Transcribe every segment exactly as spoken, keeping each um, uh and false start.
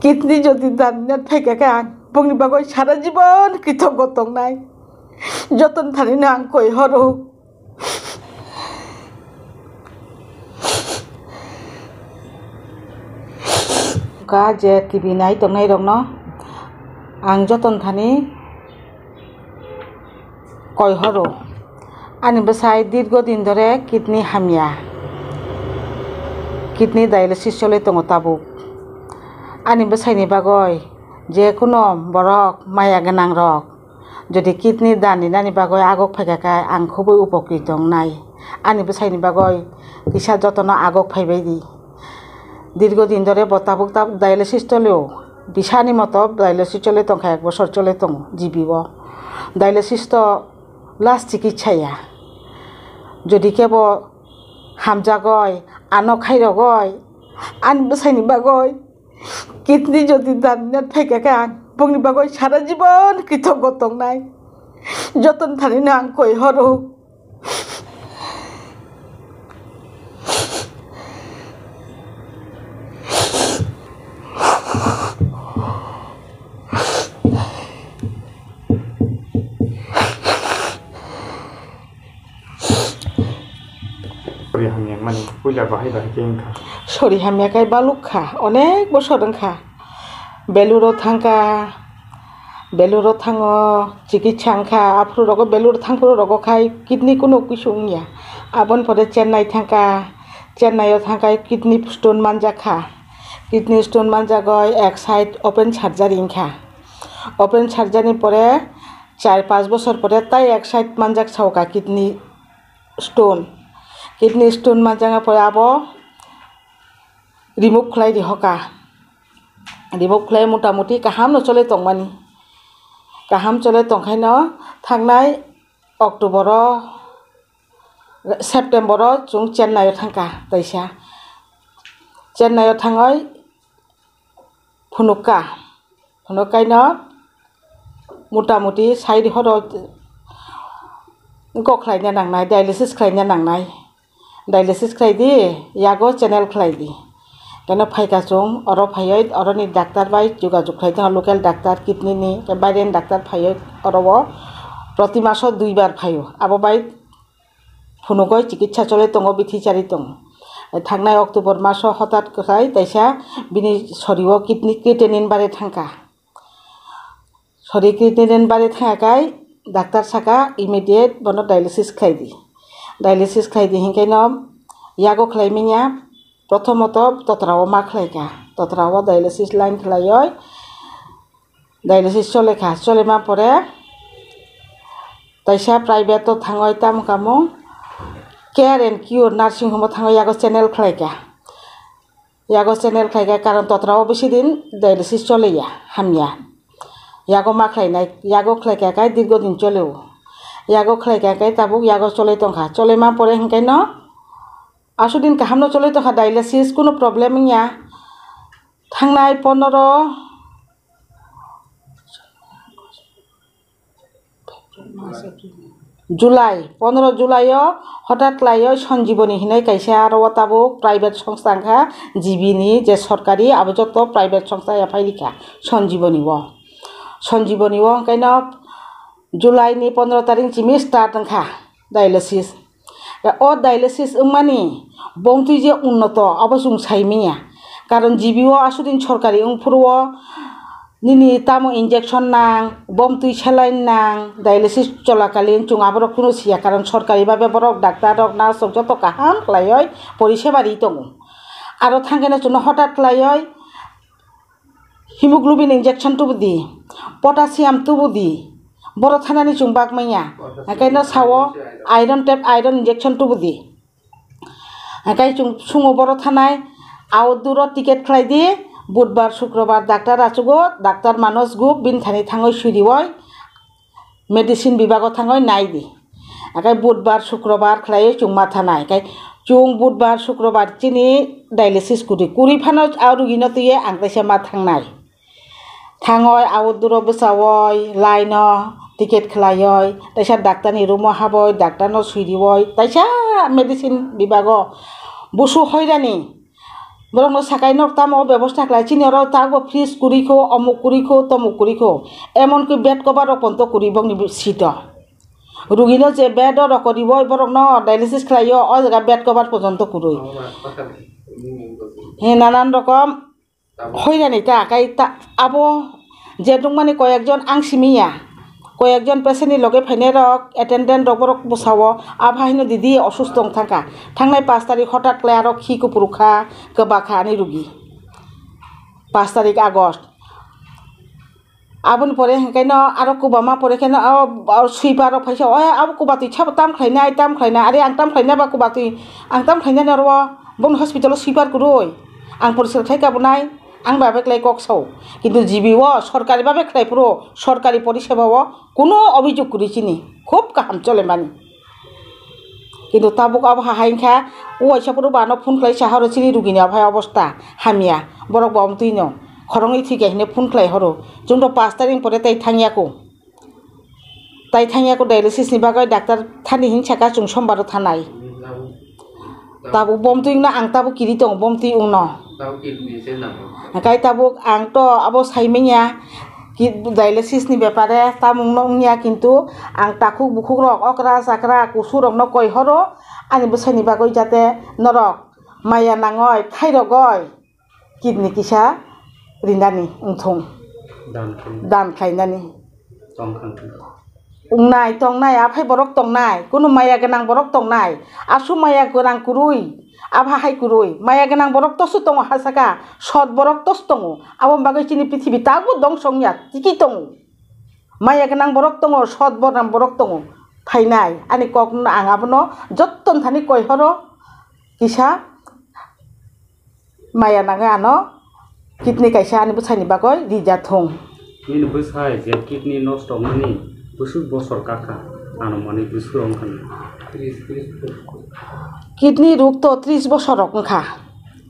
Kidney jodi dan na phaikha khe ang bongni bagwi sara jibon krithogo tongnai. Joton thanino ang koi horo. Ka je T V nai tongnai rokno ang joton thani koi horo. Ani bwsai dirgo din dore kidney hamya, kidney dialysis choli tongo tabuk. Ani bwsaini bagoi je kuno borok maya gwnang rok jodi kidney dan rinani bagoi agok phaikha khe ang khubui upokrit wngnai. Ani bwsaini bagoi kisa jotono agok phaibai di. Dirgo din dore bo tabuk tabuk dialysis cholio. Bisani moto dialysis chole tongkha, ek bosor chole tongo G B o. Dialysis to last chikitsa ya. Jodi kebo hamjagoi, ano khairogoi, ani bwsaini bagoi kidney jodi dan na phaikha khe ang bongni bagoi sara jibon krithogo tongnai. Joton thanino ang koi horo. Sori hamya mani puila bahai bahai khe wngkha. Sori hamya kai baluk kha, onek bosor wngkha. Beluro thangkha, beluro thango, chikitsa wngkha, aphuru rogo beluro thangphuru rogo khai kidney kuno kisu wngya. Aboni pore Chennai thangkha, Chennai o thangkha kidney stone manjakha. Kidney stone manjagoi ek side open surgery wngkha. Open surgery ni pore char panch bosor pore tai ek side manjak sauka kidney stone. Kidney stone manjak pore abo remove khlai di hoka. Remove khlai mota moti kaham no chole tongmani. Kaham chole tongkhaino thangnai October o, September o chwng Chennai o thangkha taisa. Chennai o thangoi phunukka. Phunukkaino mota moti sai di horo kok khlaina nangnai, dialysis khlaina nangnai. Dialysis khlai di, yago channel khlai di. Keno phaikha chwng, oro phaioi, oroni doctor bai jogajog khlai tongo, local doctor, kidney ni, khe baireni doctor phaioi, oro o proti maso duibar phaio. Abo bai phunugoi chikitsa chole tongo, bithi chari tongo. Thangnai October maso hotat kwthai taisa bini sorio kidney creatinine bare thangkha. Sori kidney den bari thangya kai doctor saka immediate bono dialysis khlai di. Dialysis khlai di hinkheno yago khlai manya, prothomoto totra o ma khlai kha. Totra o dialysis line khlaioi dialysis chole kha. Chole ma pore taisa private o thangoi tamo kamung Care and Cure nursing home o thangoi yago channel khlai kha. Yago channel khlai kha, karon totra o bisi din dialysis chole ya, hamya. Yago ma khlai nai, yago khlai kha kai dirgo din chole o. Yago khlai kha kai tabuk yago chole tong kha. Chole ma pore hinkheno aswk din kaham no chole tong kha dialysis, kuno problem wng ya. Thangnai pondoro July, pondro July o hotat khlaioi Sanjiboni hinui kaisa aro o tabuk private songstha wngkha, G B ni je sorkari abo joto private songstha ya phai rikha Sanjiboni o. Sanjiboni o hwnkhe no July ni pondro tarik simi start wngkha dialysis. O dialysis wngmani bongtwi je unnoto abo chwng sai manya. Karon G B o aswk din sorkari wngphuru o nini tamo injection nang, bomtwi saline nang, dialysis cholakalin chwng aborok kunu siya, karon sorkari babe borok doctor rok, nurse rok joto kaham khlaioi poriseba ri tongo. Aro thangkheno chwngno hotat khlaioi hemoglobin injection tubudi, potassium tubudi, boro thanani chwng bak manya. Hwnkhe no sao iron tab, iron injection tubudi. Hwnkhe chwng sungo boro thanai, outdoor o ticket khlai di, budbar, sukrobar doctor achugo, doctor Manoj Gup, bini thani thangoi surioi. Medicine bibago thangoi nai di. Akai budbar, sukrobar khlaioi chwng ma thanai. Kai chwng budbar, sukrobar chini dialysis kuri. Kuri phano a rugino twiwi ang kaisa ma thangnai. Thangoi outdoor o bwchaoi, line o ticket khlaioi, taisa doctor ni room o haboi, doctor no surioi, taisa medicine bibago busu hoirani. Borokno sakai nok tamo bebosta khlai, chini oro tabuk fridge kwrwi kho, omuk kwrwi kho, tomuk kwrwi kho, emonki bed cover rok ponto kwrwi bokni sito. Rugino je bed o rokoribo borokno dialysis khlaio, o jaga bed cover pojonto kwrwi. He nanan rokom hoirani ta, kai ta, abo je dungmani koyekjon ang simiya, koyekjon patient ni loge phainai rok, attendant rok, borok bwsao, abo haino didi osusto wng thangkha. Thangnai pash tarik hotat khlai aro khi kupuru kha, kwba kha ani rugi. Pash tarik August. Aboni pore hwnkhe no aro kwbangma pore khe no o, o sweeper rok phaisa, o abo kwbatwi sabo tam khlainai, tam khlainai, are ang tam khlainai ba kwbatwi, ang tam khlainai oro o, boni hospital o sweeper kwrwi, ang poriskar khai kabunai, ang bai bai khlai kok sao, kintu G B o sorkari babe khlai phuru sorkari poriseba o kuno obhijog kwrwi chini khub kaham chole mani. Kintu tabuk abo ha hai wngkha, o waisa phuru bo ano phone khlai sa horo, chini rugini abo hai obosta hamya, borok bo omtwino khoroknwi thwikha hinwi phone khlai horo. Chwngno pash tarik ni pore tai thangya kho. Tai thangya kho dialysis ni bagwi doctor thani hin saka chwng sombar o thanai. Tabuk bomtwi wngno ang tabuk kiri tongo, bomtwi wngno. Tabuk kiri ni se nang. Hwnkhe tabuk ang to abo sai manya, ki-, dialysis ni bepare tamung no wngya, kintu ang takhuk bukhuk rok, okra chakra, kusu rok no koi horo, ani bwsai ni bagwi jate norok maya nangoi, khairogoi, kidney kisa rinani wngthung. Dan khlainani. Dan khlainani. Tongkha wngkha. Wngnai, tongnai, aphai borok tongnai. Kunu maya gwnang borok tongnai. Aswk maya gwnang kwrwi, abha hai kwrwi. Maya gwnang borok tosu tongo ha saka. Sot borok tosu tongo. Aboni bagwi chini prithibi tabuk dongso wngya, tiki tongo. Maya gwnang borok tongo, sot borok tongo. Phainai. Ani kokno ang abono jotto thani koi horo. Kisa maya nangwi ano kidney kaisa ani bwsaini bagwi rija thung. Nini bwsai je kidney nosto wngmani bwswk bosor kakha, ano manwi bwswk wngkha na? Kidney rok to tris bosor rok wngkha,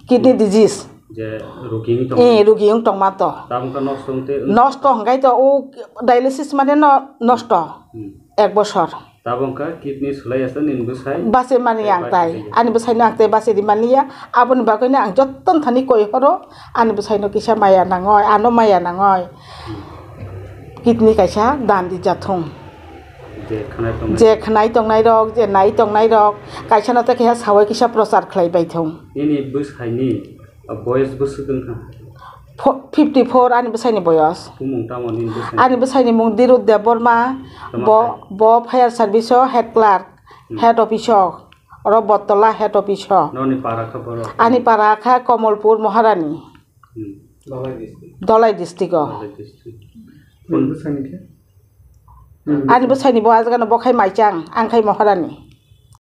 kidney disease. Je rugi wng tong. Eh, rugi wng tongma to. Tabuk nosto wngte wng- Nosto hwnkhe to o dialysis mane no nosto. Hmm. Ek bosor. Tabuk wngkha kidney swlai asa nini bwsai. Base mani ang tai. Ani bwsai no ang tai base di mani ya. Aboni bagwi no ang jotto thani koi horo. Ani bwsai no kisa maya nangoi, ano maya nangoi. Kidney kaisa dan di jathung. Je khnai tongnai. Je khnai tongnai rok, je nai tongnai rok, kaisa no te kisa sawai kisa prochar khlai bai thung. Nini bwsai ni A boyos bwswk wngkha? Fo-, fifty four ani bwsaini boyos. Bumung tamo nini bwsai? Ani bwsaini mung Dirut Debbarma. Tamo bo, khai? Bo fire service o head clerk, hmm, head office o. Oro Bottola head office o. Noni para kha borok? Ani para kha Komolpur Maharani. Hmm. Dholai district o. Dholai district. Ani bwsaini khe? Hmm. Ani bwsaini bo ajagano bo khai Maichang, ang khai Maharani.